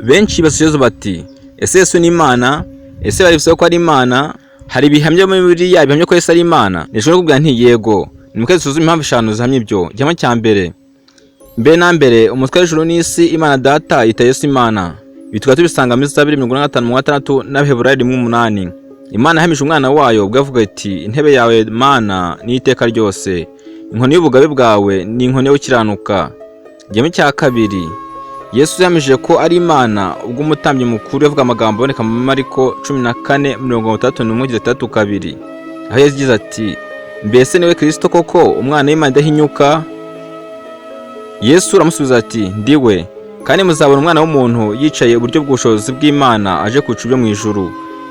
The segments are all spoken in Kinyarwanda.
Benshi basubiza bati: "Ese Yesu ni Imana? Ese bari ko ari Imana? Hari ibihamya muri Bibiliya bihamya ko Yesu ari Imana?" Nishobora kukubwira nti: "Yego." Nimureke dusuzume impamvu eshanu zihamya ibyo. Igihamya cya mbere: mbere na mbere, umutware w'ijuru n'isi, Imana Data, yita Yesu Imana. Ibi tukaba tubisanga muri Zaburi 45:6 n'Abaheburayo 1:8. Imana yahamije umwana wayo ubwo yavuga iti: "Intebe yawe, Mana, ni iteka ryose, inkoni y'ubugabe bwawe ni inkoni yo gukiranuka." Igihamya cya kabiri: Yesu yahamije ko ari Imana ubwo umutambyi mukuru yavuga amagambo aboneka mu Mariko 14:61-62, aho yagize ati: "Mbese niwe Kristo koko, umwana w'Imana idahinyuka?" Yesu aramusubiza ati: "Ndi we, kandi muzabona Umwana w'umuntu yicaye iburyo bw'ubushobozi bw'Imana, aje ku bicu byo mu ijuru."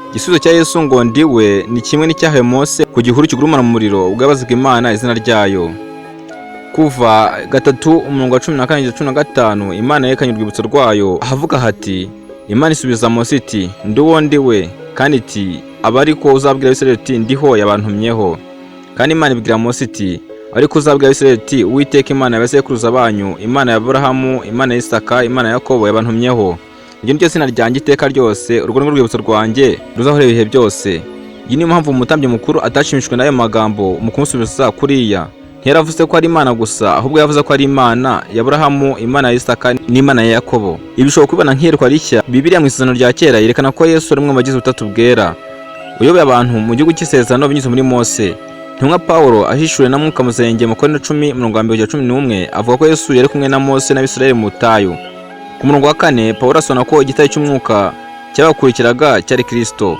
Igisubizo cya Yesu ngo "Ndi we" ni kimwe n'icyahawe Mose ku gihuru kigurumana mu muriro ubwo yabazaga Imana izina ryayo. Kuva 3:14-15, Imana yerekanye urwibutso rwayo ahavuga hati: Imana isubiza Mose iti: "Ndi uwo ndi we," kandi iti: "Aba ariko uzabwira Abisirayeli uti: 'Ndiho yabantumyeho.'" Kandi Imana ibwira Mose iti: "Ariko uzabwira Abisirayeli uti: 'Uwiteka Imana ya basekuruza banyu, Imana ya Aburahamu, Imana ya Isaka, Imana ya Yakobo, yabantumyeho.' Iryo ni ryo zina ryanjye iteka ryose, urwo ni rwibutso rwanjye ruzahora ibihe byose." Iyi niyo mpamvu umutambyi mukuru atashimishijwe n'ayo magambo mu kumusubiza kuriya. Ntiyaravuze ko ari Imana gusa, ahubwo yavuze ko ari Imana ya Aburahamu, Imana ya Isaka n'Imana ya Yakobo. Ibi bishobora kubibona nk'iyerekwa rishya. Bibiliya mu Isezerano rya Kera yerekana ko Yesu ari umwe mu bagize Ubutatu Bwera, uyoboye abantu mu gihugu cy'isezerano binyuze muri Mose. Intumwa Pawulo, ahishuriwe na Mwuka Muziranenge, mu Korinto 10:1-11, avuga ko Yesu yari kumwe na Mose n'Abisirayeli mu butayu. Ku murongo wa 4, Pawulo asobanura ko igitare cy'umwuka cyabakurikiraga cyari Kristo.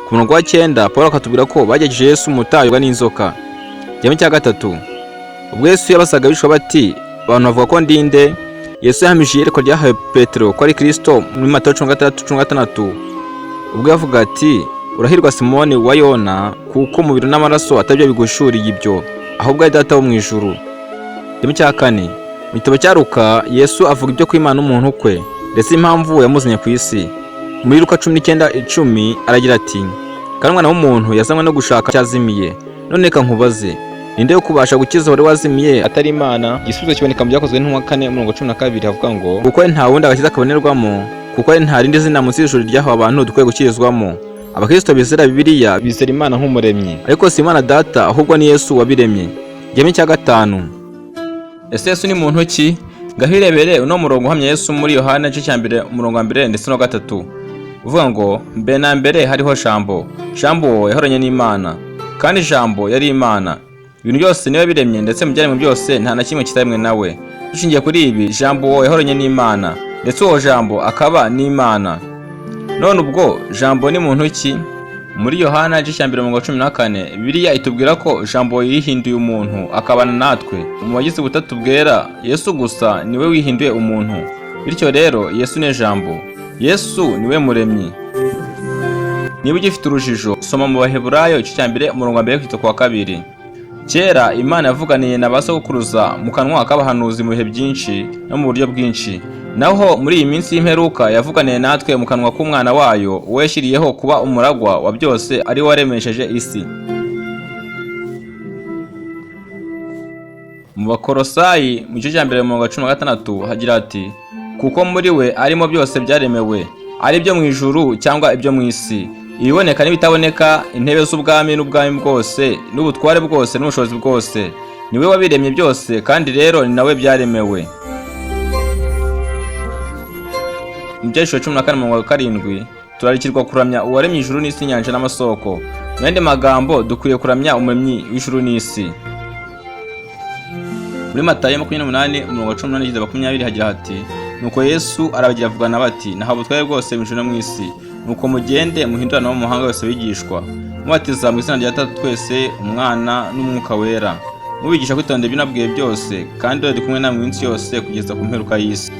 Ku murongo wa 9, Pawulo akatubwira ko bagerageje Yesu mu butayu n'inzoka. Igihamya cya gatatu: ubwo Yesu yabazaga abigishwa bati: "Abantu bavuga ko ndi nde?" Yesu yahamije iyerekwa ryahawe Petero ko ari Kristo muri Matayo 16:16, ubwo yavuga ati: "Urahirwa Simoni wa Yona, kuko umubiri n'amaraso atari byo biguhishuriye ibyo, ahubwo ari Data wo mu ijuru." Igihamya cya kane: mu gitabo cya Luka, Yesu avuga ibyo kwimana n'umuntu kwe ndetse impamvu yamuzanye ku isi. Muri Luka 19:10 aragira ati: "Kandi Umwana w'umuntu yazanywe no gushaka icyazimiye." None reka nkubaze: ninde wo kubasha gukiza wari wazimiye atari Imana? Igisubizo kiboneka mu Byakozwe n'Intumwa 4:12, havuga ngo: "Kuko nta wundi agakiza kabonerwamo, kuko nta rindi zina munsi y'ijuru ryahawe abantu dukwiye gukirizwamo." Abakristo bizera Bibiliya bizera Imana nk'umuremyi, ariko si Imana Data, ahubwo ni Yesu wabiremye. Igihamya cya gatanu: ese Yesu ni muntu ki? Ngaho irebere uno murongo uhamya Yesu muri Yohana igice cya 1, umurongo wa 1 ndetse no 3, uvuga ngo: "Mbere na mbere hariho Jambo, Jambo yahoranye n'Imana, kandi Jambo yari Imana. Ibintu byose niwe biremye, ndetse mu byaremwe byose nta na kimwe kitaremwe nawe." Dushingiye kuri ibi, Jambo yahoranye n'Imana, ndetse uwo Jambo akaba n'Imana. None ubwo Jambo ni muntu ki? Muri Yohana igice cya 1, umurongo wa 14, Bibiliya itubwira ko Jambo yihinduye umuntu akabana natwe. Mu bagize Ubutatu Bwera, Yesu gusa niwe wihinduye umuntu. Bityo rero, Yesu ni Jambo, Yesu niwe muremyi. Niba ugifite urujijo, soma mu Baheburayo igice cya 1, umurongo wa 1 kugeza ku wa 2. Kera Imana yavuganiye na ba sogokuruza mu kanwa k'abahanuzi mu bihe byinshi no mu buryo bwinshi. Naho muri iyi minsi y'imperuka yavuganiye natwe mu kanwa k'Umwana wayo, uwo yashyiriyeho kuba umuragwa wa byose, ari we waremesheje isi. Mu Bakorosayi mu gice cya 1, umurongo wa 16, hagira ati: "Kuko muri we arimo byose byaremewe, ari ibyo mu ijuru cyangwa ibyo mu isi, ibiboneka n'ibitaboneka, intebe z'ubwami n'ubwami bwose n'ubutware bwose n'ubushobozi bwose. Ni we wabiremye byose, kandi rero ni nawe byaremewe." Mu Byahishuwe 14:7, turarikirwa kuramya uwaremye ijuru n'isi, inyanja n'amasoko. Mu yandi magambo, dukwiye kuramya Umuremyi w'ijuru n'isi. Muri Matayo 28:18-20 hagira hati: "Nuko Yesu arabagira avugana bati: 'Nahawe ubutware bwose mu ijuru no mu isi. Nuko mugende muhindurane abo mu mahanga yose abigishwa, mubatiza mu izina rya Data twese, Umwana n'Umwuka Wera, mubigisha kwitondera ibyo nabwiye byose, kandi dore ndi kumwe namwe iminsi yose kugeza ku mperuka y'isi.'"